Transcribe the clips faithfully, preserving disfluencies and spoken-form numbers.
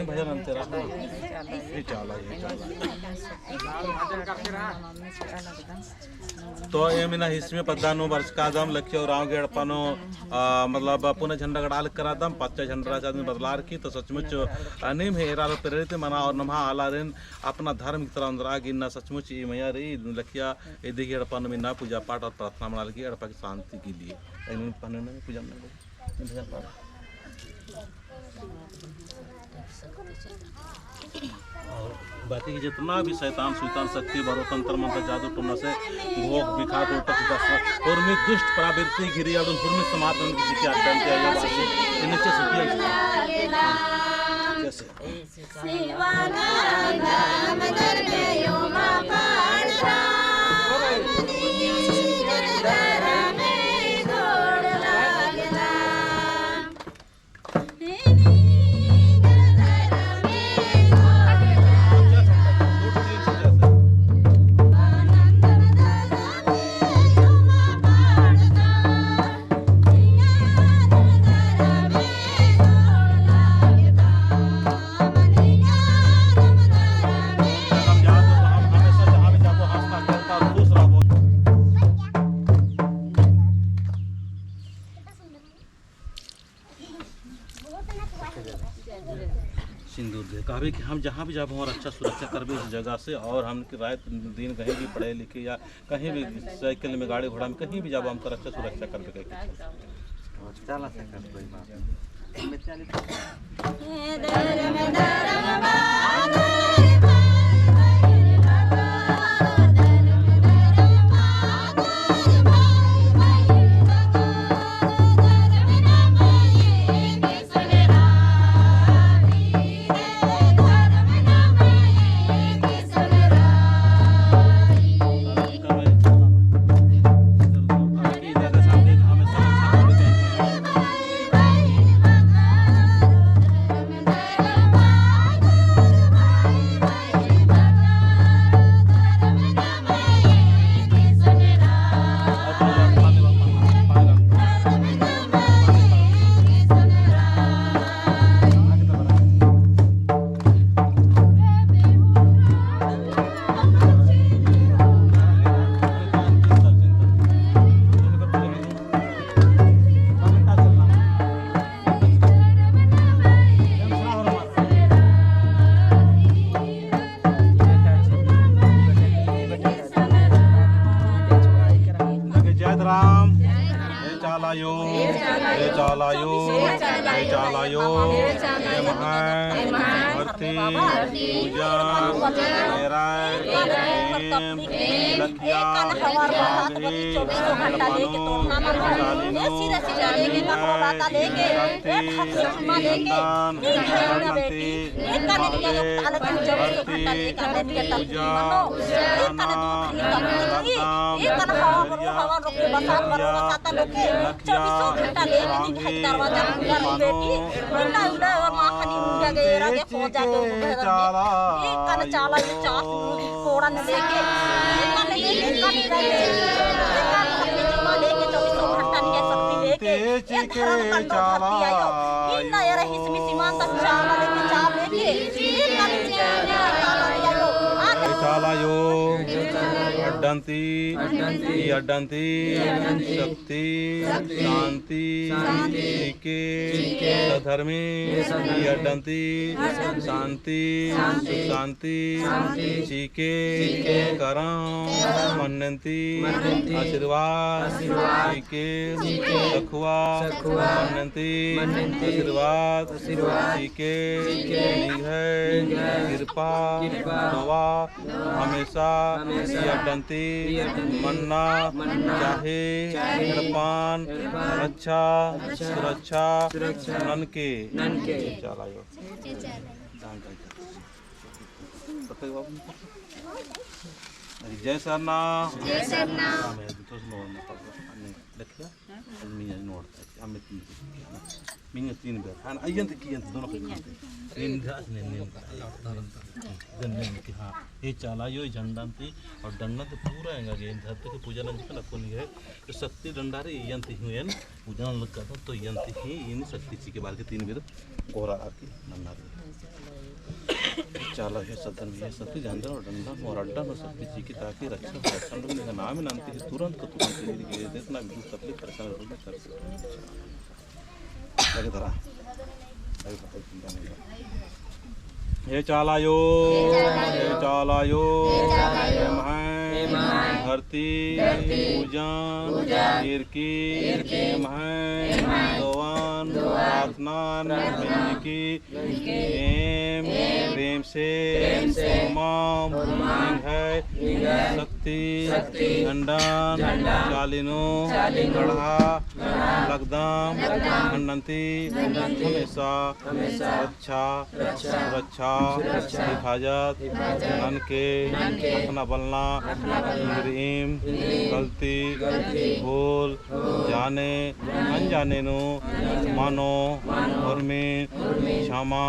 भजन अंतरा। ये चाला, ये चाला। तो एम इन्ना हिसमी पद्दा नू बरचकादम लखिया उराँव गे एड़पा नू, आ, मतलब पुना झंडा गड़ाल करादम, पच्चा झंडा चादन बदलार की, तो सचमुच, आ, नीम ही एरा प्रेरित मना और नम्हा आलारिन अपना धर्म की तरह अंदरा गे इन्ना सचमुच ई मया रई, लखिया इदी गे एड़पा नू इन्ना पूजा पाठ और प्रार्थना मना लगी एड़पा की शांति के लिए। एम पहले ना पूजा मना लगी। और बाकी जितना भी शैतान सुइतान शक्ति बरो तंत्र मंत्र जादू टोना से भोग बिखा उल्टा सीधा से उर्मी दुष्ट प्रवृत्ति घिरी अड़ुन उर्मी समाप्त होने की जितनी अड्डा में आयो बाकी इन्हें चेस किया। जैसे सिंदूर दे। कहबे कि हम जहाँ भी जाबो, हमर अच्छा सुरक्षा करबे इस जगह से, और हम कि रात दिन कहीं भी पढ़े लिखे या कहीं भी साइकिल में, गाड़ी घोड़ा में कहीं भी जाबो, हमकर अच्छा सुरक्षा करबे कहे के। चला सकत कोई बात नहीं। जय राम। हे चाला आयो, हे चाला आयो, हे चाला आयो, हे महैं, आरती, पूजा, एराय, एम, लखिया, माघी, एड़पा नू, चाली नू, शांति, नंदन, शांति, आरती, पूजा, नंदन, लखिया, चौबीसों घंटा लेके निंग्है दरवाजा खुला रई बेटी। इन्ना उल्ला और माँ खानी मुंडिया गे एरा गे खोजा गे उधर में। एक कन चाला ये चास कोड़ा न लेके, एक कन लेके, एक कन लेके, एक कन अपनी जुम्मा लेके, चौबीसों घंटा निंग्है शक्ति लेके, एक धर्म कंडो धरती आयो। इन्ना एरा हिसमी सीमान तक चाला लेके, चाला लेके, एक कन चाला आयो। आगे चाला आयो, अड्डंती, अड्डंती, ई अड्डंती, शक्ति, शांति, शांति, चिके, चिके, सधर्मे, सधर्मे, ई अड्डंती, शांति, शांति, शांति, चिके, चिके, करम, मन्नंती, मन्नंती, आशीर्वाद, आशीर्वाद, चिके, चिके, सखुआ, सखुआ, मन्नंती, मन्नंती, आशीर्वाद, आशीर्वाद, चिके, चिके, निंग्है, निंग्है, कृपा, कृपा, दवा, हमेशा, हमेशा, ई अड्डंती, ई अड्डंती, मन्ना, मन्ना, चाहे, चाहे, एड़पन, एड़पन, रक्षा, रक्षा, सुरक्षा, सुरक्षा, ननके, ननके। चाला आयो। जय सरना। जय सरना। मिंजर नोड़ता, हमें तीन बेर। मिंजर तीन बेर। हाँ, अयंत की अयंत दोनों के खाते। नीन घास, नीन, नीन। जन नीन की, हाँ। ये चाला आयो, झंडा ती और डंडा ती पूरा एंगा गे धरती की पूजा नंजकन अक्कुन गे। तो शक्ति डंडा रे, अयंत ही हुएन, पूजा नंजकन तो अयंत ही इन शक्ति चिके बार के तीन बेर गोहरारकी नन्ना रे। चाला हे सदन में हे शक्ति झंडा और डंडा मोर अड्डा में शक्ति चिके ताकि रक्षा, रक्षा लोग निंग्है नाम नन्ती ही तुरंत को तुरंत ही गिरे देत ना बिल्कुल तकलीफ परेशान लोग में कर सकते। लगे धरा। लगे धरा। हे चाला आयो, हे चाला आयो, हे महैं धरती पूजन एरकी, हे महैं दोवन प्रार्थनन नंजकी, एम प्रेम से होरमम निंग्है शक्ति झंडन चाली नू गड़हा लगदम, झंडन ती हमेशा रक्षा, सुरक्षा, हिफाजत ननके अख़ना बलना, इन्द्रिइम गलती, भूल, जाने अनजाने नू मनो उर्मी क्षमा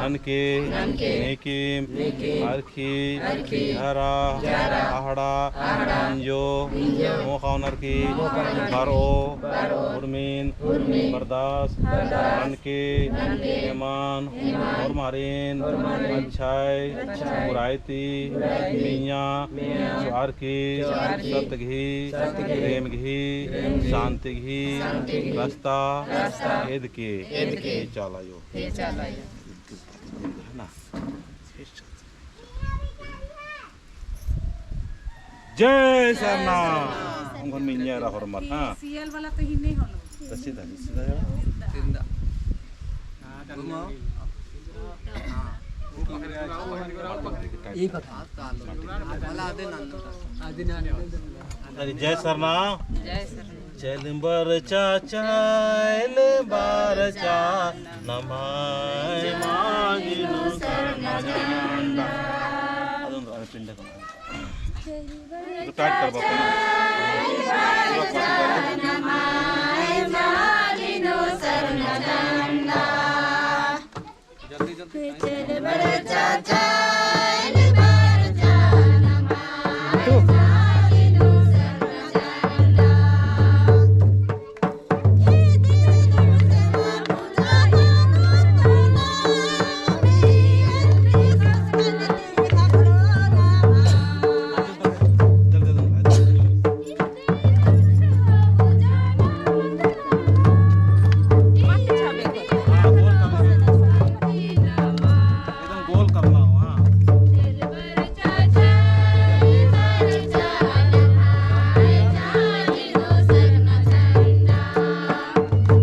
ननके, नेकिम अरखी, झरा अहड़ा इंजो मोख़ा नरकी, बरओ उर्मिन बर्दाश्त ननके, एमन होरमारिन अच्छाई बुराई ती मइय्याँ चुअरकी, सत गही, प्रेम गही, शांति गही रस्ता एदके। हे चाला आयो। जय सरना। उंगन मिंजर होरमर, हाँ। सीएल वाला तो ही नहीं होलो। तो सीधा, सीधा जा। अरे जय सरना। जय सरना। चैल बरचा, चैल बरचा, नम्है मांगिन सरना झंडा। अदन अरे पिंडा को। तो टाइट कर बापा ना। जल्दी, जल्दी।